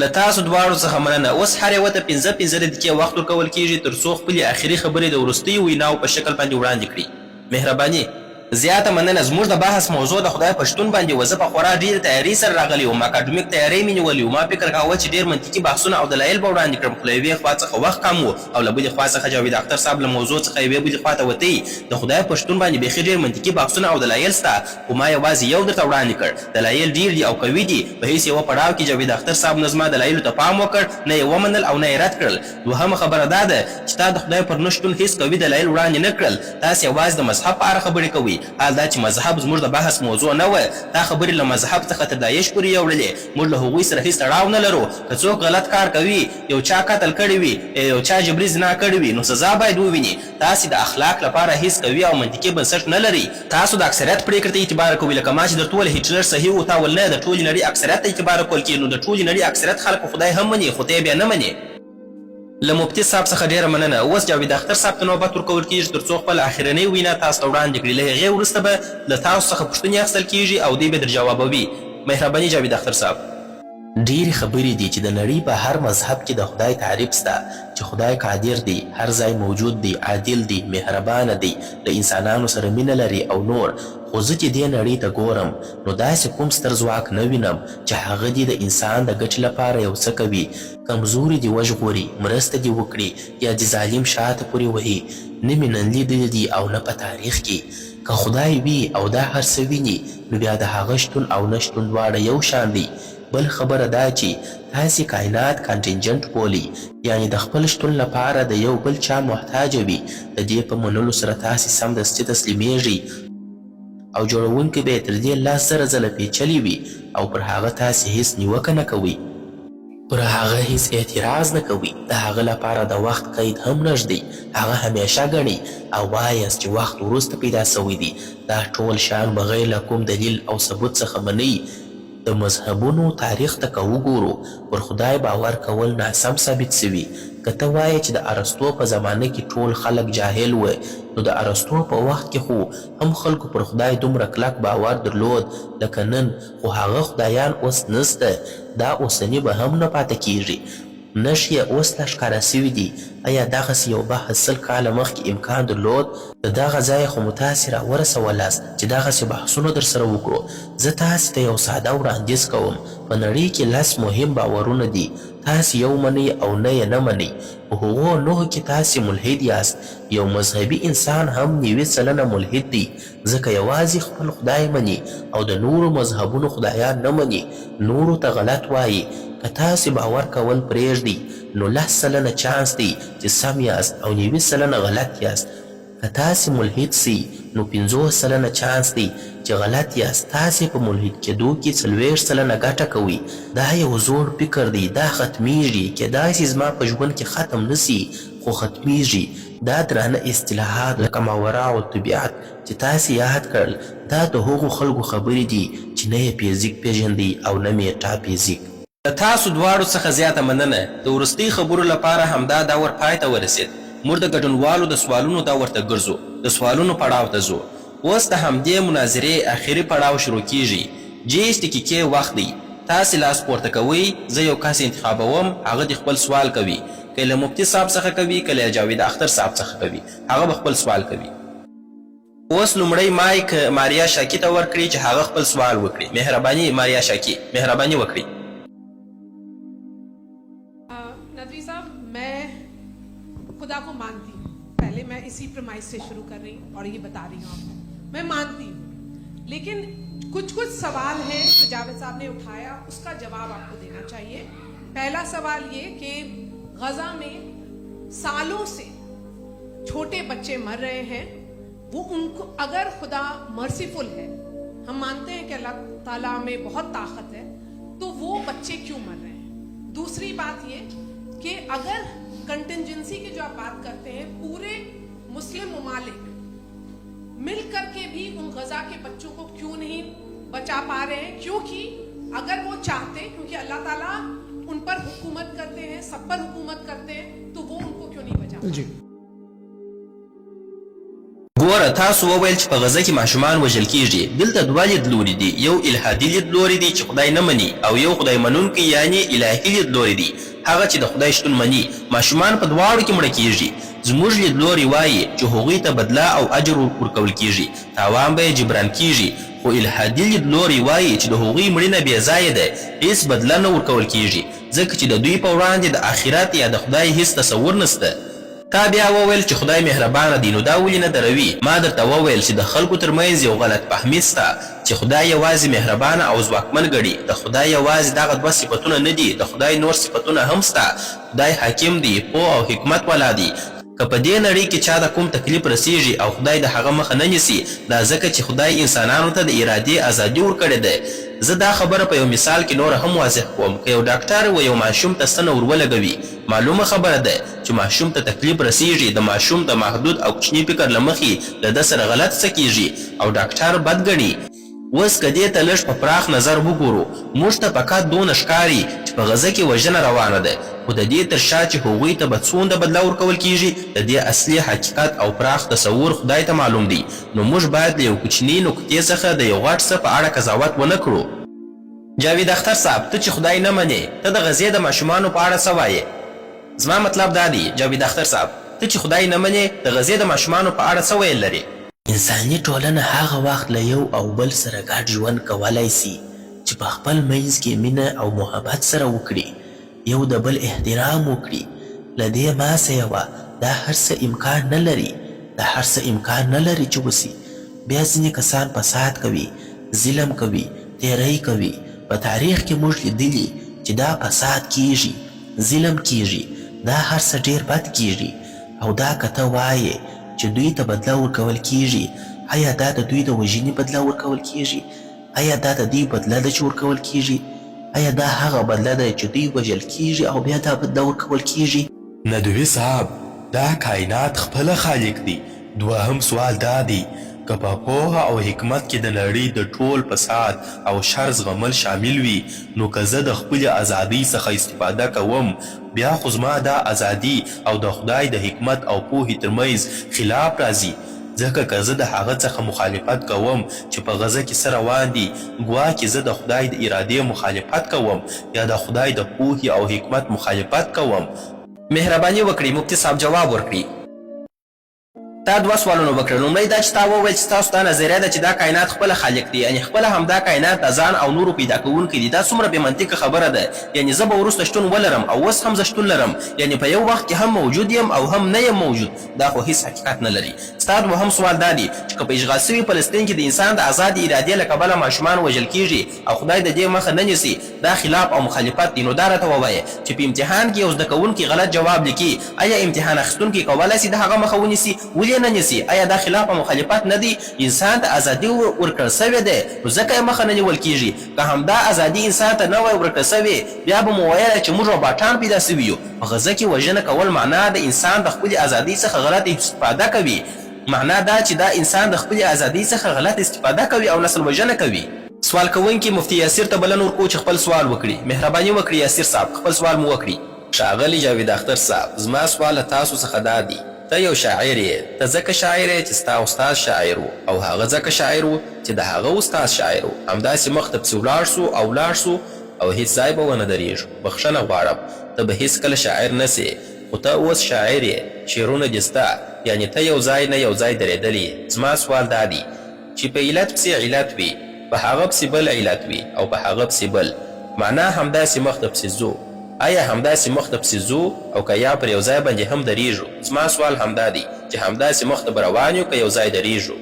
له تاسو دواړو څخه مننه. اوس هر یوه ته پنځه پنځه دقیقې وخت ورکول کیږي تر څو خپلې اخري خبرې د وروستیو ویناوو په شکل باندې وړاندې کړي. مهرباني. زیاته مننه. زموږ د بحث موضوع د خدای په شتون باندې وه. زه په خورا ډېرې تیارۍ سره راغلی وم. اکاډمیک تیاری مې نیولی و. ما فکر کاوه چې ډېر منطقي بحثونه او دلایل به وړاندې کړم، خو له یوې خوا څخه وخت کم و او له بلې خوا څخه جاوید اختر صاحب له موضوع څخه یوې بلې خوا ته وتی. د خدای په شتون باندې بیخي ډېر منطقي بحثونه او دلایل شته، خو ما یوازې یو درته وړاندې کړ. دلایل ډېر دي او قوي دي. په هېڅ یوه پړاو کې جاوید اختر صاحب نه زما دلایلو ته پام وکړ، نه یې ومنل او نه یې رد کړل. دوهمه خبره دا ده چې تا د خدای پر نه شتون هېڅ قوي دلایل وړاندې نه کړل. تاسې یوازې د مذهب په اړه خبرې کوئ، حال دا چې مذهب زموږ د بحث موضوع نه وه. تا خبرې له مذهب څخه تر داعش پورې یوړلې. موږ له هغوی سره هېڅ تړاو نه لرو. که څوک غلط کار کوي، یو چا قتل کړی وي یا یو چا جبري زنا کړې وي، نو سزا باید وویني. تاسې د اخلاق لپاره هېڅ قوي او منطقي بنسټ نه لرئ. تاسو د اکثریت پرېکړې ته اعتبار کوئ، لکه ما چې درته وویل هټلر صحیح و، تا ویل نه، د ټولې نړۍ اکثریت ته اعتبار کول کېږي، نو د ټولې نړۍ اکثریت خلک خو خدای هم مني، خو ته یې بیا نه منې. له مفتي صاحب څخه ډېره مننه. اوس جاوید اختر صاحب ته نوبت ورکول کېږي تر څو خپله اخرنۍ وینا تاسو ته وړاندې کړي، له هغې وروسته به له تاسو څخه پوښتنې اخیستل کېږي او دوی به درجوابوي. مهرباني جاوید اختر صاحب. ډېرې خبرې دي چې د نړۍ په هر مذهب کې د خدای تعریف شته چې خدای قادر دی، هر ځای موجود دی، عادل دی، مهربانه دی، له انسانانو سره مینه لري او نور، خو زه چې دې نړۍ ته ګورم نو داسې کوم ستر ځواک نه وینم چې هغه دې د انسان د ګټې لپاره یو څه کوي، کمزوري دې وژغوري، مرسته دې وکړي یا دې ظالم شاته پورې وهي، نه مې نن لیدلي دي او نه په تاریخ کې. که خدای وي او دا هر څه ویني نو بیا د هغه شتون او نه شتون دواړه یو شان دی. بل خبره دا چی تاسی کاینات کانټینجنټ بولی یعنی د خپل شتون لپاره د یو بل چا محتاج وی، د دې په منلو سره تاسی سمدستی تسلیمیږی او جوړونکی به یې تر دې 10,000 ځله پیچلی وی او پر هغه تاسی هیڅ نیوکه نه کوی. پر هغه هیڅ اعتراض نه کوي، د هغه لپاره د وخت قید هم نه ږدي، هغه همیشه ګڼي او وایاست چې وخت وروسته پیدا شوی دی، دا ټول شیان بغیر له کوم دلیل او ثبوت څخه منئ، د مذهبونو تاریخ ته که وګورو پر خدای باور کول ناسم ثابت شوي، که ته وایې چې د ارسطو په زمانه کې ټول خلک جاهل وه نو د ارسطو په وخت کې خو هم خلکو پر خدای دومره کلک باور درلود لکه نن، خو هغه خدایان اوس نشته، دا اوسني به هم نه پاته کیږي. نښې یې اوس لا ښکاره شوي دي. ایا دغسې یو بحث 100 کاله مخکې امکان درلود؟ له دغه ځایه خو مو تاسې را ورسولاست چې دغسې بحثونه درسره وکړو. زه تاسې ته یو ساده وړاندیز کوم. په نړۍ کې لس مهم باورونه دي. تاسې یو منئ او نه یې نه منئ. په هغو نهو کې تاسې ملحد یاست. یو مذهبي انسان هم 90% ملحد دی. ځکه یوازې خپل خدای مني او د نورو مذهبونو خدایان نه مني، نورو ته غلط وايي، که تاسې باور کول پرېږدئ نو 10% چانس دی چې سم یاست او 90% غلط یاست، که تاسې ملحد شئ نو 50% چانس دی چې غلط یاست، تاسې په ملحد کېدو کې 40% ګټه کوئ، دا یو زوړ فکر دی، دا ختمېږي، کېدای شي زما په ژوند کې ختم نه شي خو ختمېږي. دا درانه اصطلاحات لکه ماوراء الطبیعت چې تاسې یاد کړل، دا د هغو خلکو خبرې دي چې نه یې فزیک پېژندی او نه میټا فزیک. له تاسو دواړو څخه زیاته مننه. د وروستۍ خبرو لپاره همدا دور پای ته ورسېد. موږ د ګډونوالو د سوالونو دور ته ګرځو. د سوالونو پړاو ته ځو. اوس د همدې مناظرې اخري پړاو شروع کېږي. 30 دقیقې وخت دی. تاسې لاس پورته کوئ، زه یو کس انتخابوم، هغه دې خپل سوال کوي. که له مفتي صاحب څخه کوي که له جاوید اختر صاحب څخه کوي هغه به خپل سوال کوي. اوس لومړی مایک ماریا شاکي ته ورکړي چې هغه خپل سوال وکړي. مهرباني ماریا شاکي مهرباني وکړئ. ندوی صاحب، میں خدا کو مانتی ہوں۔ پہلے میں اسی پریمائز سے شروع کر رہی ہوں، اور یہ بتا رہی ہوں آپ کو، میں مانتی ہوں، لیکن کچھ کچھ سوال ہیں جو جاوید صاحب نے اٹھایا، اس کا جواب آپ کو دینا چاہیے۔ پہلا سوال یہ کہ غزہ میں سالوں سے چھوٹے بچے مر رہے ہیں، وہ ان کو اگر خدا مرسیفل ہے، ہم مانتے ہیں کہ اللہ تعالیٰ میں بہت طاقت ہے، تو وہ بچے کیوں مر رہے ہیں؟ دوسری بات یہ کہ اگر کنٹنجنسی کی جو آپ بات کرتے ہیں، پورے مسلم ممالک مل کر کے بھی ان غزہ کے بچوں کو کیوں نہیں بچا پا رہے ہیں؟ کیونکہ اگر وہ چاہتے، کیونکہ اللہ تعالیٰ ان پر حکومت کرتے ہیں، سب پر حکومت کرتے ہیں، تو وہ ان کو کیوں نہیں بچا؟ جی۔ ګوره، تاسو وویل چې په غزه کې ماشومان وژل کېږي. دلته دوه لیدلوري دي، یو الحادي لیدلوری دی چې خدای نه مني او یو خدای منونکی یعنې الهي لیدلوری دی، هغه چې د خدای شتون مني. ماشومان په دواړو کې مړه کېږي. زموږ لیدلوری وايي چې هغوی ته بدله او اجر ورکول کېږي، تاوان به یې جبران کېږي، خو الحادي لیدلوری وايي چې د هغوی مړینه بې ځایه ده، هېڅ بدله نه ورکول کېږي، ځکه چې د دوی په وړاندې د آخرت یا د خدای هېڅ تصور نشته. تا بیا وویل چې خدای مهربانه دی نو دا ولې نه دروي؟ ما درته وویل چې د خلکو تر منځ یو غلط فهمي سته چې خدای یوازې مهربانه او ځواکمن ګڼي. د خدای یوازې دغه دوه صفتونه نه دي، د خدای نور صفتونه هم سته. خدای حاکم دی، پوه او حکمت والا دی. که په دې نړۍ کې چا ته کوم تکلیف رسیږي او خدای د هغه مخه نه نیسي، دا ځکه چې خدای انسانانو ته د ارادې ازادي ورکړې ده. زه دا خبره په یو مثال کې نوره هم واضح کوم، که یو ډاکټر و یو ماشوم ته ستنه ور ولګوي، معلومه خبره ده چې ماشوم ته تکلیف رسیږي، د ماشوم د محدود او کوچني فکر له مخې له ده سره غلط څه کیږي او ډاکټر بد ګڼي. اوس که دې ته لږ په پراخ نظر وګورو، موږ ته فقط دونه ښکاري چې په غزه کې وژنه روانه ده، خو د دې تر شا چې هغوی ته به څونده بدله ورکول کیږي، د دې اصلي حقیقت او پراخ تصور خدای ته معلوم دی، نو موږ باید له یو کوچني نقطې څخه د یو غټ څه په اړه قضاوت ونه کړو. جاوید اختر صاحب ته چې خدای نه منې ته د غزې د ماشومانو په اړه څه وایې؟ زما مطلب دا دی جاوید اختر صاحب ته چې خدای نه منې د غزې د ماشومانو په اړه څه ویل لرې؟ انساني ټولنه هغه وخت له یو او بل سره ګډ ژوند کولای سي چې په خپل منځ کې مینه او محبت سره وکړي، یو د بل احترام وکړي، له دې ما سیوا دا هر څه امکان نه لري، دا هر څه امکان نه لري چې وسي. بیا ځینې کسان فساد کوي، ظلم کوي، تیری کوي، په تاریخ کې موږ لیدلي چې دا فساد کیږي، ظلم کیږي، دا هر څه ډیر بد کیږي او دا که ته وایې چې دوی ته بدله ورکول کیږي، ایا دا د دوی د وژنې بدله ورکول کیږي؟ ایا دا د دوی بدله ده چې ورکول کیږي؟ ایا دا هغه بدله ده چې دوی وژل کیږي او بیا دا بدله ورکول کیږي؟ ندوي صاحب دا کاینات خپله خالق دی دوهم سوال دا دی که په پوهه او حکمت کې د نړۍ د ټول فساد او شر زغمل شامل وي نو که زه د خپلې ازادۍ څخه استفاده کوم بیا خو زما دا ازادي او د خدای د حکمت او پوهې ترمنځ خلاف راځي ځکه که زه د هغه څخه مخالفت کوم چې په غزه کې څه روان دي، ګواکې زه د خدای د ارادې مخالفت کوم یا د خدای د پوهې او حکمت مخالفت کوم. مهرباني وکړئ مفتي صاحب جواب ورکړي. تا دوه سوالونه وکړل، لومړی دا چې تا وویل چې ستاسو دا نظریه ده چې دا کاینات خپله خالق دی، یعنې خپله همدا کاینات د ځان او نورو پیدا کوونکی دی، دا څومره بې منطقه خبره ده، یعنې زه به وروسته شتون ولرم او اوس هم زه شتون لرم، یعنې په یو وخت کې هم موجود یم او هم نه یم موجود، دا خو هیڅ حقیقت نه لري. ستا دوهم سوال دا دی چې که په اشغال شوي فلسطین کې د انسان د ازادې ارادې له کبله ماشومان وژل کیږي او خدای د دې مخه نه نیسي دا خلاف او مخالفت دی نو دا راته ووایه چې په امتحان کې یو زده کوونکی غلط جواب لیکي ایا امتحان اخیستونکی کولای شي د هغه مخه ونیسي؟ ولې یې نه نیسي؟ ایا دا خلاف او مخالفت نه دی؟ انسان ته ازادي ورکړل شوې ده نو ځکه یې مخه نه نیول کیږي که همدا ازادي انسان ته نه وای ورکړل شوې بیا به مو ویل چې موږ روباټان پیدا شوي یو. په غزه کې وژنه کول معنا د انسان د خپلې ازادۍ څخه غلطه استفاده کوي. معنا دا چې دا انسان د خپلې ازادۍ څخه غلطه استفاده کوي او نسل وژنه کوي. سوال کوونکي مفتي یاسر ته بلنه ورکوو چې خپل سوال وکړي. مهرباني وکړي یاسر صاحب خپل سوال مو وکړي. ښاغلی جاوید اختر صاحب زما سوال له تاسو څخه دا دی ته یو شاعر یې ته ځکه شاعر یې چې ستا استاد شاعر وو او هغه ځکه شاعر وو چې د هغه استاد شاعر وو همداسې مخته پسې ولاړ شو او ولاړ شو او هیڅ ځای به ونه درېږو بخښنه غواړم ته به هیڅکله شاعر نه شې خو ته اوس شاعر یې شعرونه دې سته یعنې ته یو ځای نه یو ځای درېدلی یې زما سوال دا دی چې په علت پسې علت وي په هغه پسې بل علت وي او په هغه پسې بل معنی همداسې مخته پسې ځو ایا همداسې مخته پسې ځو او که یا پر یو ځای باندې هم درېږو زما سوال همدا دی چې همداسې مخته به روان یو که یو ځای درېږو؟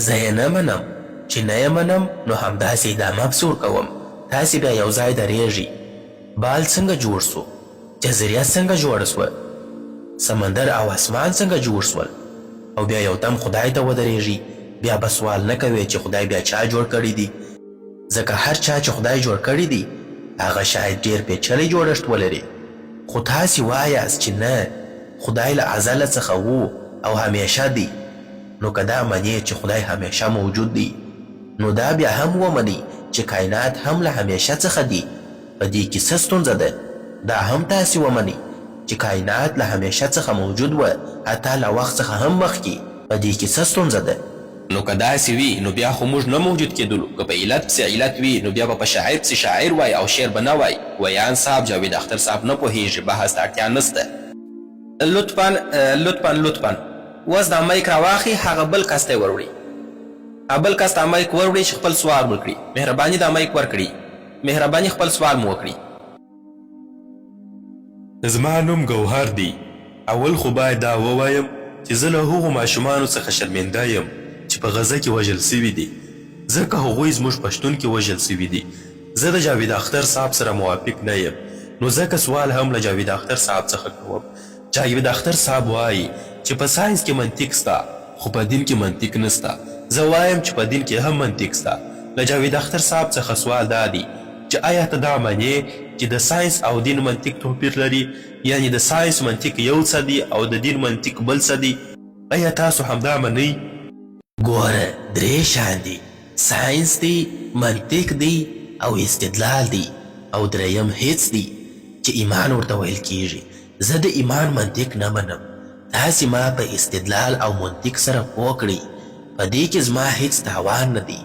زه یې نه منم، چې نه یې منم نو همداسې ادامه پسې ورکوم، تاسې بیا یو ځای درېږئ. بال څنګه جوړ شو؟ جزیریه څنګه جوړه شوه؟ سمندر او اسمان څنګه جوړ شول؟ او بیا یو دم خدای ته ودرېږئ، بیا به سوال نه کوې چې خدای بیا چا جوړ کړی دی؟ ځکه هر چا چې خدای جوړ کړی دی هغه شاید ډېر پېچلی جوړښت ولري، خو تاسې وایاست چې نه، خدای له ازله څخه وو او همېشه دی. نو که دا منې چې خدای همېشه موجود دی، نو دا بیا هم ومنئ چې کاینات هم له همېشه څخه دي، په دې کې څه ستونزه ده؟ دا هم تاسې ومنئ چې کاینات له همېشه څخه موجود وه، حتی له وخت څخه هم مخکې. په دې کې څه ستونزه ده؟ نو که داسې وي نو بیا خو موږ نه موجود کېدلو، که په علت پسې علت وي نو بیا به په شاعر پسې شاعر وای او شعر به نه وای، ویاند صاحب جاوید اختر صاحب نه پوهېږي بحث ته اړتیا نشته. لطفا لطفا لطفا اوس دا مایک راواخلي هغه بل کس ته یې وروړي هغه بل کس ته مایک وروړي چې خپل سوال وکړي مهرباني دا مایک ورکړي مهرباني خپل سوال مو وکړي. زما نوم ګوهر دی. اول خو باید دا ووایم چې زه له هغو ماشومانو څخه شرمنده یم چې په غزه کې وژل شوي دي، ځکه هغوی زموږ په شتون کې وژل شوي دي. زه د جاوید اختر صاحب سره موافق نه یم، نو ځکه سوال هم له جاوید اختر صاحب څخه کوم. جاوید اختر صاحب وايي چې په ساینس کې منطق سته خو په دین کې منطق نسته. زه وایم چې په دین کې هم منطق سته. له جاوید اختر صاحب څخه سوال دا دی چې ایا ته دا منې چې د ساینس او دین منطق توپیر لري؟ یعنې د ساینس منطق یو څه دی او د دین منطق بل څه دی؟ ایا تاسو همدا منئ؟ ګوره درې شیان دي، ساینس دی، منطق دی او استدلال دی او درېیم هیڅ دی چې ایمان ورته ویل کیږي. زه د ایمان منطق نه منم، تاسې ما په استدلال او منطق سره پوه کړئ، په دې کې زما هیڅ تاوان نه دی،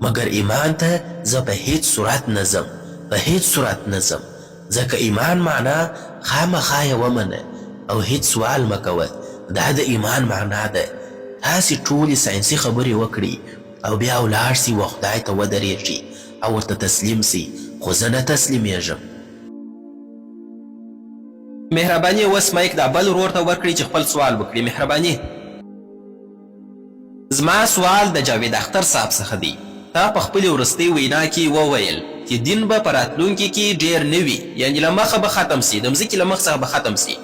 مګر ایمان ته زه په هیڅ صورت نه ځم، په هیڅ صورت نه ځم، ځکه ایمان معنا خامخا یې ومنه او هیڅ سوال مه کوه، دا د ایمان معنا ده، تاسې ټولې ساینسي خبرې وکړئ او بیا ولاړ شئ و خدای ته ودرېږئ او ورته تسلیم شئ، خو زه نه تسلیمېږم. مهرباني اوس مایک دا بل ورور ته ورکړئ چې خپل سوال وکړي مهرباني. زما سوال د جاوید اختر صاحب څخه دی تا په خپلې وروستۍ وینا کې وویل چې دین به په راتلونکي کې ډیر نه وي یعنې له مخه به ختم سي د مځکې له مخ څخه به ختم سي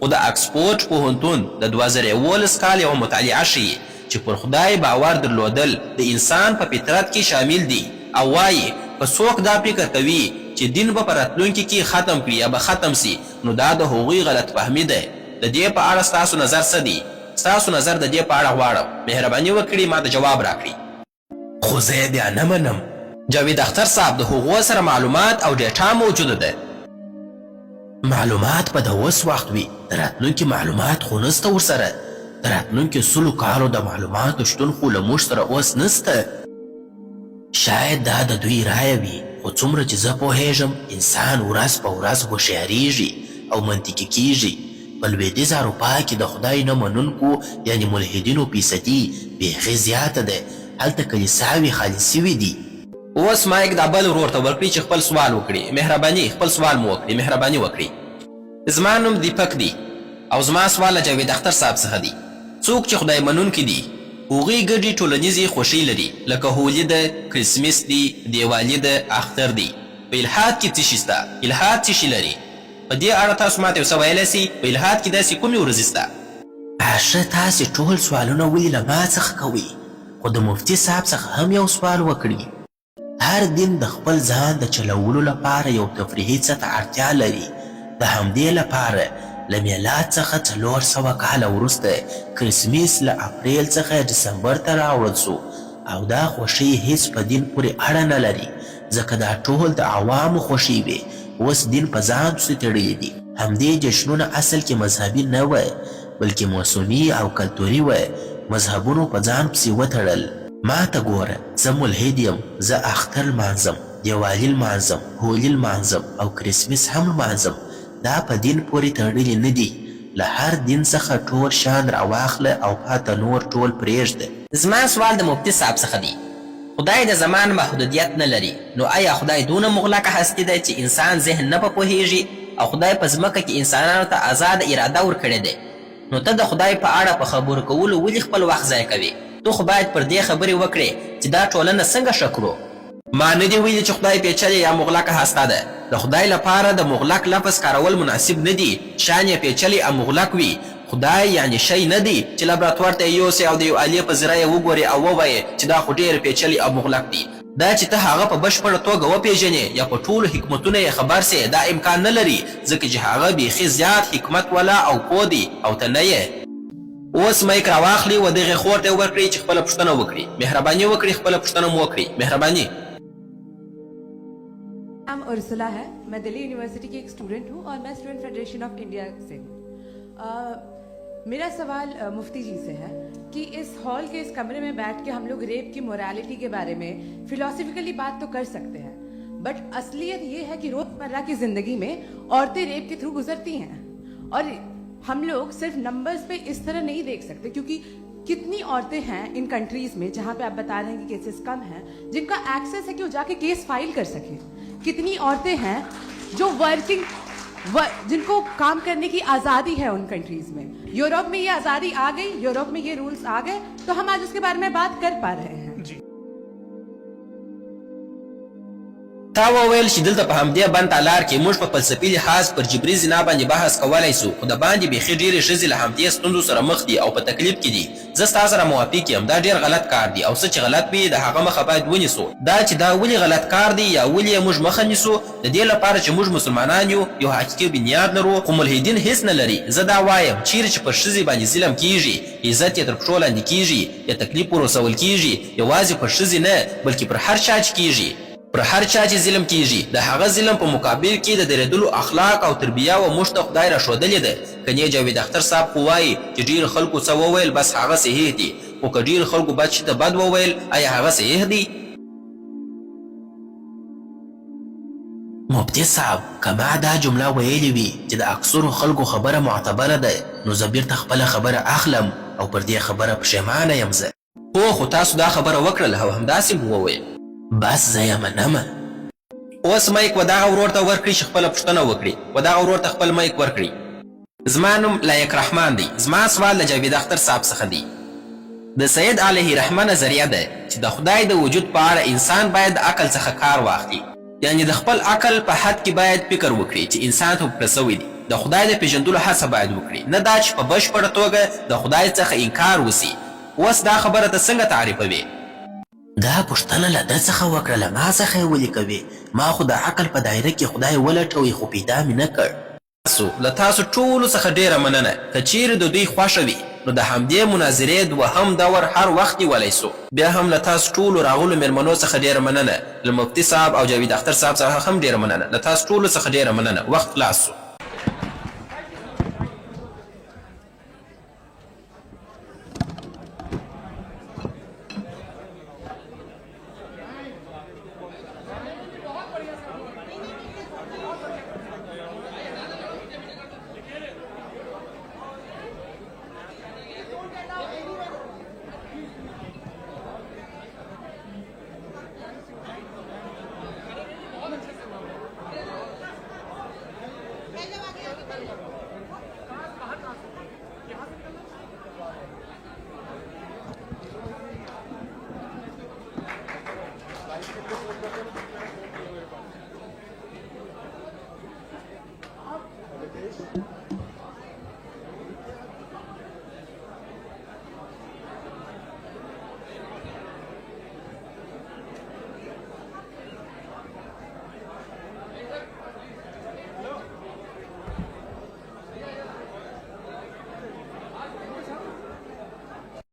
خو د اکسفورډ پوهنتون د 2011 کال یوه مطالعه ښيي چې پر خدای باور درلودل د انسان په فطرت کې شامل دي او وايي که څوک دا فکر کوي چې دین به په راتلونکي کې ختم کړي یا به ختم شي نو دا د هغوی غلط فهمي ده. د دې په اړه ستاسو نظر څه دی؟ ستاسو نظر د دې په اړه غواړم. مهرباني وکړي ماته جواب راکړي. خو زه یې بیا نه منم. جاوید اختر صاحب د هغو سره معلومات او ډیټا موجوده ده. معلومات به د اوس وخت وي، د راتلونکي معلومات خو نسته ورسره. د راتلونکي سلو کالو د معلوماتو شتون خو له موږ سره اوس نسته. شاید دا د دوی رایه وي، خو څومره چې زه پوهېږم، انسان ورځ په ورځ هوښیارېږي او منطقي کېږي. په لوېدیځه اروپا کې د خدای نه منونکو یعنې ملحدینو فیصدي بېخي زیاته ده، هلته کلیساوې خالي شوې دي. اوس مایک دا بل ورور ته ورکړي چې خپل سوال وکړي. مهرباني خپل سوال مو وکړي. مهرباني وکړي. زما نوم دیپک دی او زما سوال له جاوید اختر صاحب څخه دی. څوک چې خدای منونکي دي هغوی ګډې ټولنیزې خوښۍ لري لکه هولي ده، کرسمس دی، دیوالي ده، اختر دی. په الحاد کې څه شي شته؟ الحاد څه شي لري؟ په دې اړه تاسو ماته یو څه ویلی شئ؟ په الحاد کې داسې کومې ورځې شته؟ ښه تاسې ټول سوالونه ولې له ما څخه کوئ؟ خو د مفتي صاحب څخه هم یو سوال وکړي. هر دین د خپل ځان د چلولو لپاره یو تفریحي څه ته اړتیا لري، د همدې لپاره له میلاد څخه 400 کاله وروسته کرسمس له اپریل څخه ډسمبر ته راوړل شو او دا خوښۍ هیڅ په دین پورې اړه نه لري ځکه دا ټول د عوامو خوښۍ وې اوس دین په ځان پسې تړلي دي. همدې جشنونه اصل کې مذهبي نه وه بلکې موسمي او کلتوري وه مذهبونو په ځان پسې وتړل. ماته ګوره زه ملحد یم زه اختر لمانځم دیوالي لمانځم هولي لمانځم او کرسمس هم لمانځم دا په دین پورې تړلي نه دي له هر دین څخه ټول شیان راواخله او پاته نور ټول پریږده. زما سوال د مفتي صاحب څخه دي خدای د زمان محدودیت نه لري نو ایا خدای دونه مغلقه هستي ده چې انسان ذهن نه په پوهیږي او خدای په ځمکه کې انسانانو ته ازاده اراده ورکړې ده نو ته د خدای په اړه په خبرو کولو ولې خپل وخت ضایع کوې؟ ته خو باید پر دې خبرې وکړې چې دا ټولنه څنګه ښه کړو؟ ما نه دي ویلي چې خدای پېچلې یا مغلقه هسته ده. د خدای لپاره د مغلق لفظ کارول مناسب نه دي، شیان یې پېچلي او مغلق وي. خدای یعنې شی نه دی چې لابراتوار ته یې یوسې او د یو آلې په ذریعه یې وګورې او ووایې چې دا خو ډېر پېچلی او مغلق دی. دا چې ته هغه په بشپړه توګه وپېژنې یا په ټولو حکمتونو یې خبر شې دا امکان نه لري ځکه چې هغه بیخي زیات حکمت والا او پوه دی او ته نه یې. اوس مایک راواخلي و دغې خور ته یې ورکړئ چې خپله پوښتنه وکړي. مهرباني وکړئ خپله پوښتنه مو وکړئ. مهرباني. نام ارسلا ہے، میں دلی یونیورسٹی کی ایک اسٹوڈنٹ ہوں اور میں student federation of India سے ہوں. मेरा सवाल मुफ्ती जी से है कि इस हॉल के इस कमरे में बैठ के हम लोग रेप की मोरालिटी के बारे में फिलोसफिकली बात तो कर सकते हैं, बट असलियत ये है कि रोजमर्रा की जिंदगी में औरतें रेप के थ्रू गुजरती हैं और हम लोग सिर्फ नंबर्स पे इस तरह नहीं देख सकते, क्योंकि कितनी औरतें हैं इन कंट्रीज में जहां पे आप बता रहे हैं कि केसेस कम हैं, जिनका एक्सेस है कि वो जाके केस फाइल कर सकें। कितनी औरतें हैं जो वर्किंग, जिनको काम करने की आज़ादी है उन कंट्रीज में। यूरोप में ये आज़ादी आ गई, यूरोप में ये रूल्स आ गए, तो हम आज उसके बारे में बात कर पा रहे हैं। تا وویل چې دلته په همدې بند تالار کې موږ په فلسفي لحاظ پر جبري زنا باندې بحث کولای سو، خو د باندې بیخي ډېرې ښځې له همدې ستونزو سره مخ دي او په تکلیف کې دي. زه ستا سره موافق یم، دا ډېر غلط کار دی او څه چې غلط وي د هغه مخه باید ونیسو. دا چې دا ولې غلط کار دی یا ولې یې موږ مخه نیسو، د دې لپاره چې موږ مسلمانان یو، یو حقیقي بنیاد لرو، خو ملحدین هیڅ نه لري. زه دا وایم، چیرې چې پر ښځې باندې ظلم کیږي، عزت یې تر پښو لاندې کیږي یا تکلیف ورسول کیږي، یوازې پر ښځې نه بلکې پر هر چا چې کیږي، پر هر چا چې ظلم کیږي، د هغه ظلم په مقابل کې د درېدلو اخلاق او تربیه و موږ ته خدای راښودلې ده. کنې جاوید اختر صاحب خو وایي چې ډېرو خلکو څه وویل بس هغه صحیح دي، خو که ډېرو خلکو بد شي ته بد وویل، ایا هغه صحیح دی؟ مفتي صاحب، که ما دا جمله ویلې وي چې د اکثرو خلکو خبره معتبره ده، نو زه بیرته خپله خبره اخلم او پر دې خبره پښېمانه یم زه. هو، خو تاسو دا خبره وکړله او همداسې مو وویل. بس زه یې منم. اوس مایک و دغه ورور ته ورکړي چې خپله پوښتنه وکړي. و دغه ورور ته خپل مایک ورکړي. زما نوم لایق رحمان دی. زما سوال له جاوید اختر صاحب څخه دی. د سید علیه رحمه نظریه ده چې د خدای د وجود په اړه انسان باید د عقل څخه کار واخلي، یعنې د خپل عقل په حد کې باید فکر وکړي چې انسان ته ورکړل شوی دی، د خدای د پېژندلو هڅه باید وکړي، نه دا چې په بشپړه توګه د خدای څخه انکار وشي. اوس دا خبره ته څنګه تعریفوې؟ دا پوښتنه له ده څخه وکړه، له ما څخه یې ولې کوې؟ ما خو د عقل په دایره کې خدای ولټوی خو پیدا مې نه کړ. تاسو له تاسو ټولو څخه ډېره مننه. که چېرې د دوی خوښه وي نو د همدې مناظرې دوهم دور هر وخت نیولی شو. بیا هم له تاسو ټولو راغلو مېلمنو څخه ډېره مننه، له مفتي صاحب او جاوید اختر صاحب څخه هم ډېره مننه. له تاسو ټولو څخه ډېره مننه. وخت خلاص شو. Thank you.